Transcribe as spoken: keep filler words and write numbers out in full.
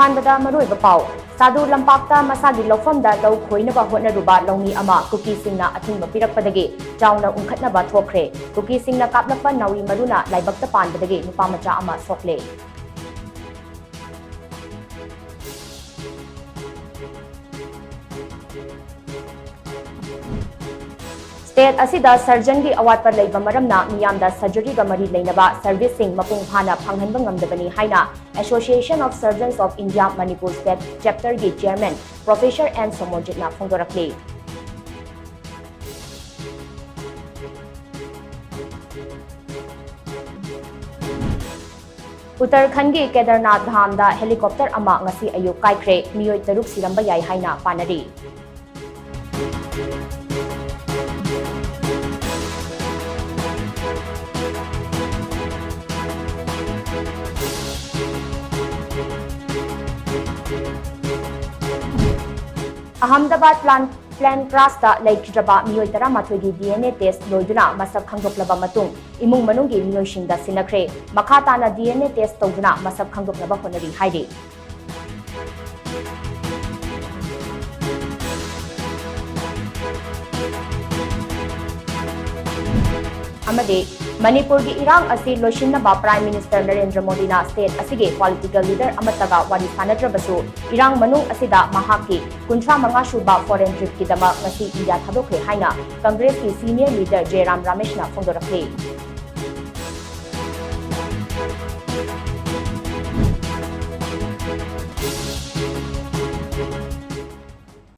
ꯑꯍꯥꯟꯕꯗ ꯃꯔꯨꯑꯣꯏꯕ ꯄꯥꯎ꯫ ꯁꯥꯗꯨ ꯂꯝꯄꯥꯛꯇ ꯃꯁꯥꯒꯤ ꯂꯧꯐꯝꯗ ꯂꯧ ꯈꯣꯏꯅꯕ ꯍꯣꯠꯅꯔꯨꯕ ꯂꯧꯃꯤ ꯑꯃ ꯀꯨꯀꯤꯁꯤꯡꯅ ꯑꯊꯤꯡꯕ ꯄꯤꯔꯛꯄꯗꯒꯤ ꯆꯥꯎꯅ ꯎꯪꯈꯠꯅꯕ ꯊꯣꯛꯈ꯭ꯔꯦ꯫ ꯀꯨꯀꯤꯁꯤꯡꯅ ꯀꯥꯞꯂꯛꯄ ꯅꯥꯎꯔꯤ ꯃꯔꯨꯅ ꯂꯥꯏꯕꯛꯇ ꯄꯥꯟꯕꯗꯒꯤ ꯅꯨꯄꯥ ꯃꯆꯥ ꯑꯃ ꯁꯣꯛꯂꯦ꯫ State ꯑꯁꯤꯗ surgeonꯒꯤ ꯑꯋꯥꯠꯄ ꯂꯩꯕ ꯃꯔꯝꯅ ꯃꯤꯌꯥꯝꯗ surgeryꯒ ꯃꯔꯤ ꯂꯩꯅꯕ serviceꯁꯤꯡ ꯃꯄꯨꯡ ꯐꯥꯅ ꯐꯪꯍꯟꯕ ꯉꯝꯗꯕꯅꯤ ꯍꯥꯏꯅ Association of Surgeons of India Manipur State Chapterꯒꯤ chairman Professor N ꯁꯣꯃꯣꯔꯖꯤꯠꯅ ꯐꯣꯡꯗꯣꯔꯛꯂꯤ꯫ ꯎꯠꯇꯔꯈꯟꯒꯤ Kedarnath ꯙꯥꯝꯗ helicopter ꯑꯃ ꯉꯁꯤ ꯑꯌꯨꯛ ꯀꯥꯏꯈ꯭ꯔꯦ꯫ ꯃꯤꯑꯣꯏ ꯇꯔꯨꯛ ꯁꯤꯔꯝꯕ ꯌꯥꯏ ꯍꯥꯏꯅ ꯄꯥꯅꯔꯤ꯫ ꯑꯍꯃꯗꯕꯥꯗ ꯄ꯭ꯂꯥꯟ, plane crashꯇ ꯂꯩꯈꯤꯗ꯭ꯔꯕ ꯃꯤꯑꯣꯏ ꯇꯔꯥꯃꯥꯊꯣꯏꯒꯤ DNA test ꯂꯣꯏꯗꯨꯅ ꯃꯁꯛ ꯈꯪꯗꯣꯛꯂꯕ ꯃꯇꯨꯡ, ꯏꯃꯨꯡ ꯃꯅꯨꯡꯒꯤ ꯃꯤꯑꯣꯏꯁꯤꯡꯗ ꯁꯤꯟꯅꯈ꯭ꯔꯦ꯫ ꯃꯈꯥ ꯇꯥꯅ DNA test ꯇꯧꯗꯨꯅ ꯃꯁꯛ ꯈꯪꯗꯣꯛꯅꯕ ꯍꯣꯠꯅꯔꯤ ꯍꯥꯏꯔꯤ꯫ ꯑꯃꯗꯤ ꯃꯅꯤꯄꯨꯔꯒꯤ ꯏꯔꯥꯡ ꯑꯁꯤ ꯂꯣꯏꯁꯤꯟꯅꯕ Prime Minister ꯅꯔꯦꯟꯗ꯭ꯔ ꯃꯣꯗꯤꯅ state ꯑꯁꯤꯒꯤ political leader ꯑꯃꯠꯇꯒ ꯋꯥꯔꯤ ꯁꯥꯅꯗ꯭ꯔꯕꯁꯨ, ꯏꯔꯥꯡ ꯃꯅꯨꯡ ꯑꯁꯤꯗ ꯃꯍꯥꯛꯀꯤ ꯀꯨꯟꯊ꯭ꯔꯥ ꯃꯉꯥ ꯁꯨꯕ foreign tripꯀꯤꯗꯃꯛ ꯉꯁꯤ ꯏꯟꯗꯤꯌꯥ ꯊꯥꯗꯣꯛꯈ꯭ꯔꯦ ꯍꯥꯏꯅ ꯀꯪꯒ꯭ꯔꯦꯁꯀꯤ senior leader ꯖꯦꯔꯥꯝ ꯔꯥꯃꯦꯁꯅ ꯐꯣꯡꯗꯣꯔꯛꯂꯤ꯫